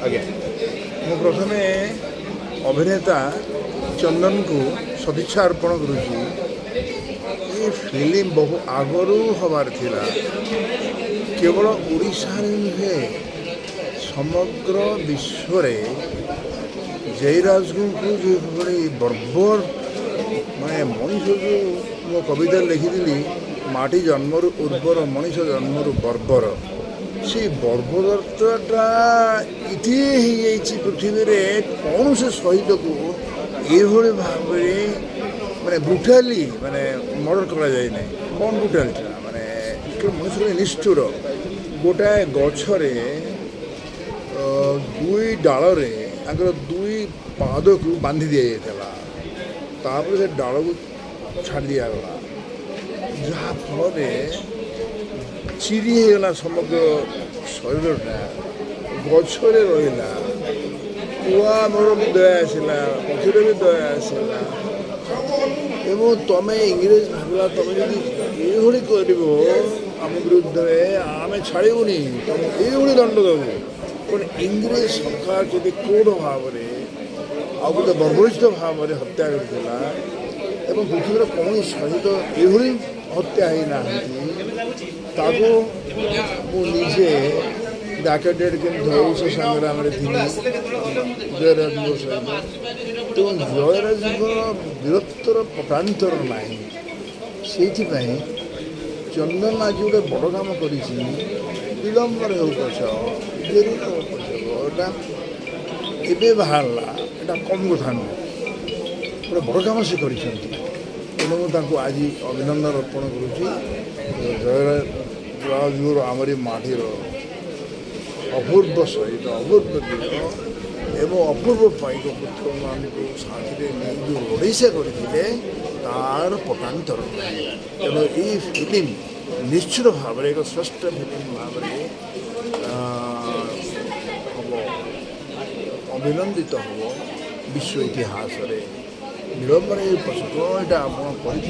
ଆଜ୍ଞା, ମୁଁ ପ୍ରଥମେ ଅଭିନେତା ଚନ୍ଦନକୁ ସଦିଚ୍ଛା ଅର୍ପଣ କରୁଛି। ଏ ଫିଲ୍ମ ବହୁ ଆଗରୁ ହେବାର ଥିଲା। କେବଳ ଓଡ଼ିଶାରେ ନୁହେଁ, ସମଗ୍ର ବିଶ୍ୱରେ ଜୟୀରାଜଗୁରୁଙ୍କୁ ଯେଉଁଭଳି ବର୍ବର, ମାନେ ମଣିଷ, ଯେଉଁ ମୋ କବିତାରେ ଲେଖିଥିଲି, ମାଟି ଜନ୍ମରୁ ଉର୍ବର, ମଣିଷ ଜନ୍ମରୁ ବର୍ବର। ସେଇ ବର୍ବରତାଟା ଏତେ ହେଇଯାଇଛି, ପୃଥିବୀରେ କୌଣସି ଶହୀଦକୁ ଏଇଭଳି ଭାବରେ ମାନେ ବ୍ରୁଟାଲି ମାନେ ମର୍ଡ଼ର କରାଯାଇ ନାହିଁ। କ'ଣ ବ୍ରୁଟାଲିଟା, ମାନେ ମଣିଷ ନିଷ୍ଠୁର। ଗୋଟାଏ ଗଛରେ ଦୁଇ ଡାଳରେ ତାଙ୍କର ଦୁଇ ପାଦକୁ ବାନ୍ଧି ଦିଆଯାଇଥିଲା। ତାପରେ ସେ ଡାଳକୁ ଛାଡ଼ି ଦିଆଗଲା, ଯାହାଫଳରେ ଚିରି ହେଇଗଲା ସମଗ୍ର ଶରୀରଟା, ଗଛରେ ରହିଲା। କୁଆ ମୋର ବି ଦୟା ଆସିଲା, ପକ୍ଷୀର ବି ଦୟା ଆସିଲା। ଏବଂ ତମେ, ଇଂରେଜ ଭାବିଲା, ତମେ ଯଦି ଏଇଭଳି କରିବ ଆମ ବିରୁଦ୍ଧରେ, ଆମେ ଛାଡ଼ିବୁନି, ତମକୁ ଏଇଭଳି ଦଣ୍ଡ ଦେବୁ। ତେଣୁ ଇଂରେଜ ସରକାର ଯଦି କ୍ରୁର ଭାବରେ ଆଉ ଗୋଟେ ବର୍ବରୋଚିତ ଭାବରେ ହତ୍ୟା କରିଥିଲା ଏବଂ ପୃଥିବୀର କୌଣସି ସହିତ ଏଭଳି ହତ୍ୟା ହେଇନାହାନ୍ତି, ତାକୁ ମୁଁ ନିଜେ ଡାକେଡେଡ଼ କେମିତି ହଉ, ସେ ସଂଗ୍ରାମରେ ଥିଲି ଜୟରାଜଙ୍କ ସହିତ। ତେଣୁ ଜୟରାଜଙ୍କର ବୀରତ୍ୱର ପଟାନ୍ତର ନାହିଁ। ସେଇଥିପାଇଁ ଚନ୍ଦନ ଆଜି ଗୋଟେ ବଡ଼ କାମ କରିଛି। ବିଳମ୍ବରେ ହେଉ ପଛ, ଡେରିରେ ହେଉ ପଛ, ଏଇଟା ଏବେ ବାହାରିଲା, ଏଇଟା କମ୍ କଥା ନୁହେଁ। ଗୋଟେ ବଡ଼ କାମ ସେ କରିଛନ୍ତି। ତେଣୁ ମୁଁ ତାଙ୍କୁ ଆଜି ଅଭିନନ୍ଦନ ଅର୍ପଣ କରୁଛି। ଜୟରାଜଗୁରୁ ଆମରି ମାଟିର ଅପୂର୍ବ ସହିତ ଅପୂର୍ବ ବୀର ଏବଂ ଅପୂର୍ବ ପାଇକ ପୁତ୍ରମାନଙ୍କୁ ସାଥିରେ ନେଇ ଯେଉଁ ଲଢ଼େଇ ସେ କରିଥିଲେ, ତାର ପଟାନ୍ତର ନାହିଁ। ତେଣୁ ଏଇ ଫିଲ୍ମ ନିଶ୍ଚିତ ଭାବରେ ଏକ ଶ୍ରେଷ୍ଠ ଫିଲ୍ମ ଭାବରେ ହେବ, ଅଭିନନ୍ଦିତ ହେବ ବିଶ୍ୱ ଇତିହାସରେ। ବିଳମ୍ବରେ ପଛକ ଏଇଟା ଆପଣ କରିଥିଲେ।